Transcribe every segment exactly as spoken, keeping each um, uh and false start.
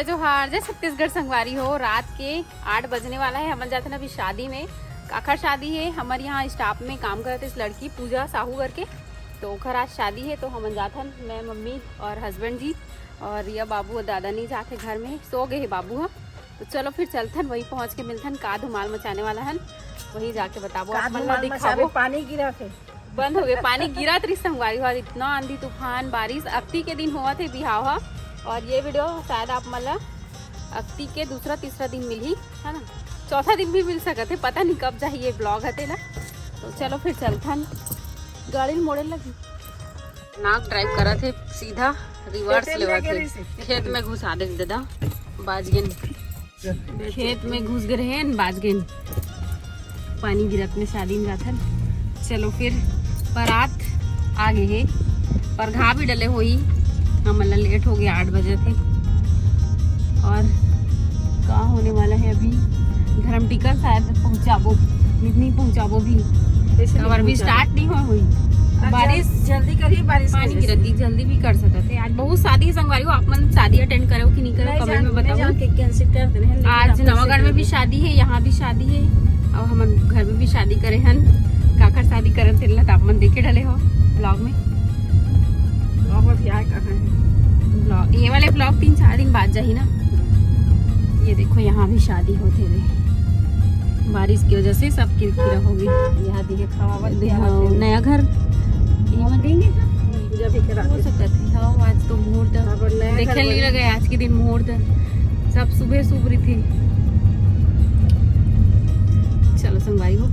जोहार, जय छत्तीसगढ़ संगवारी हो। रात के आठ बजने वाला है, हमन जाथन अभी शादी में। काखर शादी है? हमर यहाँ स्टाफ में काम करत इस लड़की पूजा साहू करके, तो ओखर आज शादी है, तो हमन जाथन, मैं, मम्मी और हस्बैंड जी। और रिया बाबू और दादा नहीं जाथे घर में, सो गए है बाबू ह। तो चलो फिर चलथन, वहीं पहुँच के मिलथन, का धुमाल मचाने वाला हन, वहीं जाके बताबो, का आप मन ला धुमाल मचाबो। दिखाबो। पानी गिरा थे। बंद हो गए, पानी गिरत रहिस संगवारी हो। इतना आंधी तूफान बारिश, अक्ती के दिन होवत हे बिहाव ह। और ये वीडियो शायद आप मन ला अक्ती के दूसरा तीसरा दिन मिलही, है ना, चौथा दिन भी मिल सकत है, पता नहीं कब जाही ये ब्लॉग हते ना। तो चलो फिर चलथन, गाड़ी ल मोड़े लगी। नाक ड्राइव करत हे, सीधा रिवर्स पेट्रोल लेवत लेके हे। रहिस हे। खेत में घुसा दे दादा, बाज गेन। खेत में घुस गए हैं, बाज गेन। पानी गिरत में शादी में जाथन। चलो फिर, बारात आ गए है, पर घा भी डले होई, हमन ला लेट हो गया, आठ बजे थे। और का होने वाला है अभी, धर्म टिकट शायद पहुंचाबो, नहीं पहुंचाबो भी, कैसे नहीं और अभी पहुंचाबो? स्टार्ट नहीं हुआ हुई। अब बारिश जल-, जल्दी करिए, बारिश पानी की वजह से। गिरती, जल्दी भी कर सकत है। आज बहुत शादी है संगवारी हो, आप मन शादी अटेंड करो कि नहीं करो, नहीं कमेंट जान-, में नहीं बताओ। जान के कैंसिल कर देने हैं, लेकिन आज आप नवागढ़ में भी कैसे शादी है, यहाँ भी शादी है। अब हमन घर में भी शादी करे हन, काकर शादी करन तेला तो आप मन देखे डले हो ब्लॉग में। ब्लॉग में भी आए कहाँ है? ब्लॉग, ये वाले ब्लॉग तीन चार दिन बाद जाही ना। ये देखो, यहाँ भी शादी होते हुए, बारिश की वजह से सब किरकिरा हो गई। यहाँ दिखे खावा बन गया हाँ, होते हुए। नया घर। ये मन देंगे ना? पूजा भी करा हो दे। सकत है। हाँ, आज तो मुहूर्त अब नया देखे घर नहीं बन- लगे, आज के दिन मुहूर्त सब सुबह सुबह रही थी। चलो संगवारी हो,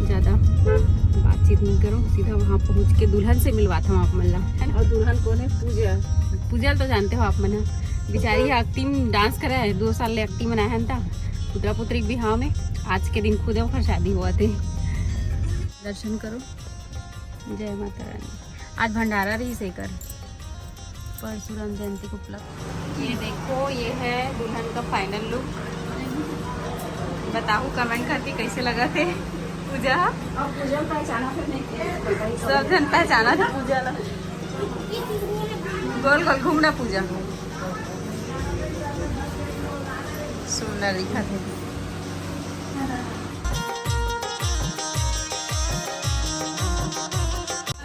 ज्यादा बातचीत नहीं करो, सीधा वहाँ पहुँच के दुल्हन से मिलवाता हूँ आप मन ला, है ना? और दुल्हन कौन है? पूजा। पूजा तो जानते हो आप मन ह, बेचारी अक्ती में डांस करे है, दो साल ले अक्ती मनाए हन ता पुतरा पुतरी के बिहाव में। आज के दिन खुदे ओकर शादी हुआ थे। दर्शन करो। जय माता रानी। आज भंडारा रही से कर परशुराम जयंती को उपलक्ष्य। ये देखो, ये है दुल्हन का फाइनल लुक। बताओ कमेंट करके कैसे लगा थे पूजा। अब पूजा पहचाना फिर नहीं किया, बताइए। सब जन पहचाना था पूजा ला। गोल गोल घूमना पूजा। सुंदर दिखा थे।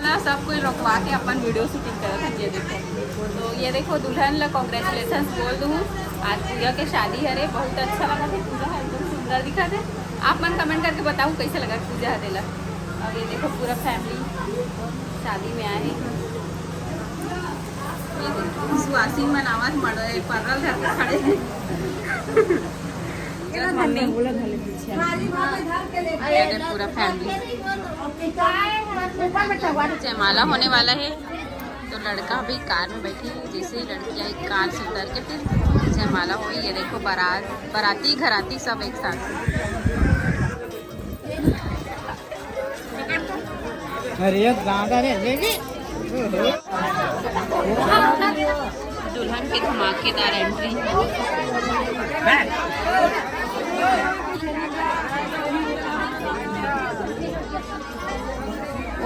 ना सब कोई रोकवा के अपन वीडियो शूटिंग करत हे। ये देखो, तो ये देखो, दुल्हन ला कॉन्ग्रेचुलेशन बोल दूँ। आज पूजा के शादी हरे, बहुत अच्छा लगा थे। पूजा ह एकदम सुंदर दिखा थे। आप मन कमेंट करके बताओ कैसे लगा पूजा हरे ला। अब ये देखो, पूरा फैमिली शादी में आए हैं। ये देखो, सुहासिन मन आवत मड़ो, ये पर्रल धर के खड़े हैं। चल मम्मी। ये दे पूरा फैमिली। जयमाला होने वाला है, तो लड़का अभी कार में बैठी है। जैसे ही लड़की आई, कार से उतर के फिर जयमाला हुई। ये देखो, बारात, बाराती, घराती सब एक साथ। अरे, ये दादा रे, ये भी। दुल्हन के धमाकेदार एंट्री।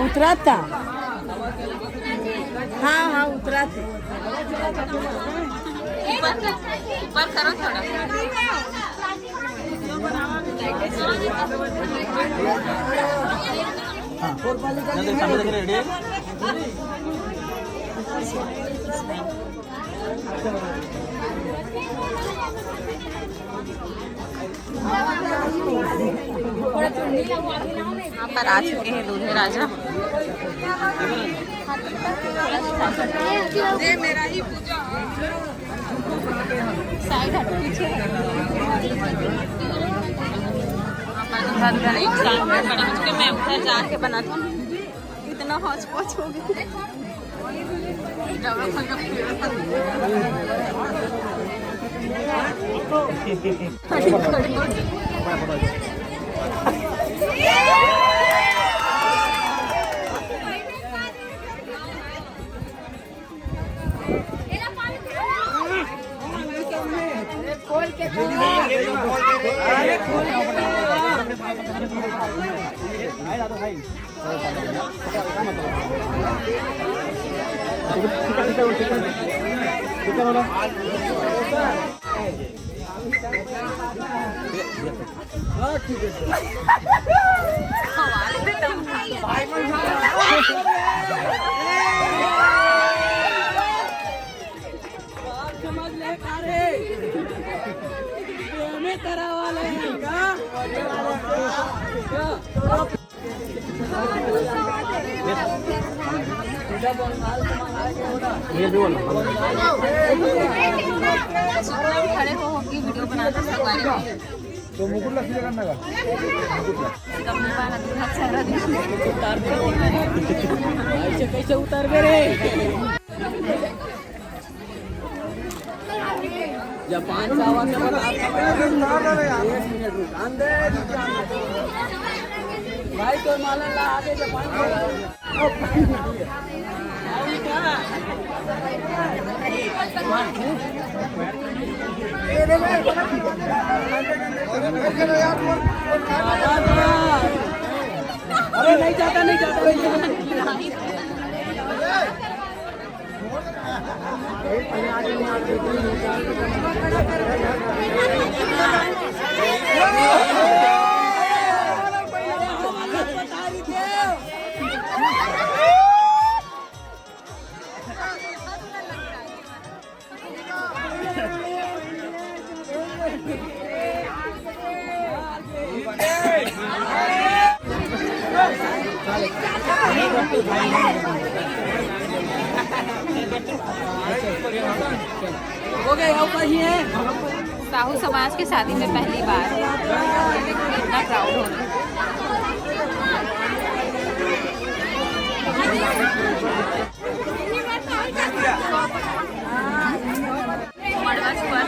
उतरा था। हाँ, हाँ, उतरा था। ऊपर, ऊपर करो थोड़ा। यहाँ पर आ चुके हैं दूल्हे राजा। ये मेरा ही पूजा। साइड हट, पीछे। एक साथ में खड़े हो चुके, मैं उधर जाके बनाती हूँ। इतना हौच पौच हो गया। समझ ले का रे? ये हमें करा वाले हैं का? खड़े हो होके वीडियो बनाता संगवारी हो। तो मुकुट ला सीधा करना का? मुकुट ला। कम नहीं पाना, दूल्हा चेहरा दिखा। उतार दे। ऐसे कैसे उतार दे रे? जापान से आवा के बता। एक मिनट रुक, अंदर ही जान। भाई तो माला ला आगे जापान से। अरे नहीं जाता, नहीं जाता, नहीं जाता। हो गए, और कहीं है? साहू समाज के शादी में पहली बार इतना क्राउड होता है। मड़वा छुआ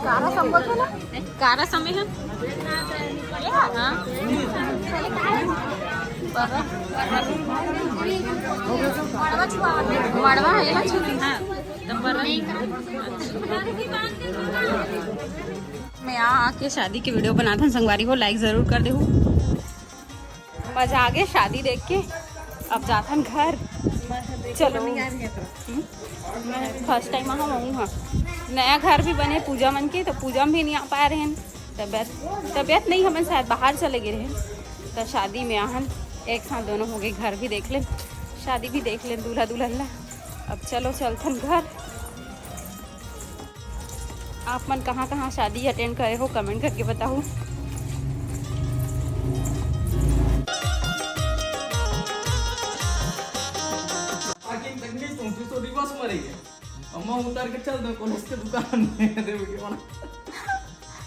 कारा संभव है ना? कारा समय है। हाँ। मड़वा है ना छुट्टी। हाँ। तो पर मैं यहाँ आके शादी के वीडियो बनाथन संगवारी हो, लाइक जरूर कर देहू। मजा आ गया शादी देख के। अब जाथन घर। चलो। हम्म? फर्स्ट टाइम आहा, वहूँ हा। नया घर भी बने पूजा मन के, तो पूजा में भी नहीं आ पाए रहेन। तबियत, तबियत नहीं, हमन शायद बाहर चले गए रहेन। तो शादी में आहन, एक साथ दोनों हो गए, घर भी देख लेन, शादी भी देख लेन, दूल्हा दुल्हन ला। अब चलो चलथन घर। आप मन कहाँ कहाँ शादी अटेंड करे हो, कमेंट करके बताओ। पार्किंग तक नहीं पहुंची तो रिवर्स में रही है। अम्मा उतार के चल दो कॉलेज के दुकान में। दे वीडियो बना।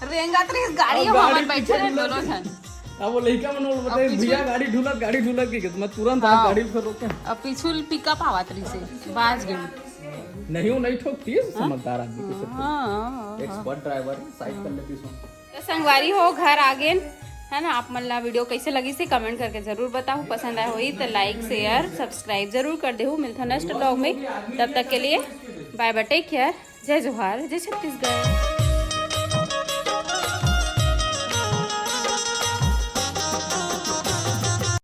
रेंगत रहिस गाड़ी, अब हम गाड़ी हमन बैठे पीछे रहे ढुलत दोनों रहिस। झन। अब वो लइका मन बोल बताए, अब पीछू भैया गाड़ी ढुलत, गाड़ी ढुलत के, मैं तुरंत आ हाँ। गाड़ी पर रोके। अब पीछू पिकअप आवत रहिस, बाज गई। नहीं, वो नहीं ठोकती है, हाँ? समझदार आदमी की हाँ, हाँ, हाँ। एक्सपर्ट ड्राइवर, साइड कर लेती उसमें। तो संगवारी हो, घर आ गेन, है ना। आप मन ला वीडियो कैसे लगिस हे कमेंट करके जरूर बताओ। पसंद आए होई तो लाइक, शेयर, सब्सक्राइब जरूर कर देहू। मिलथन नेक्स्ट व्लॉग में, तब तक के लिए बाय बाय, टेक केयर, जय जोहार, जय छत्तीसगढ़।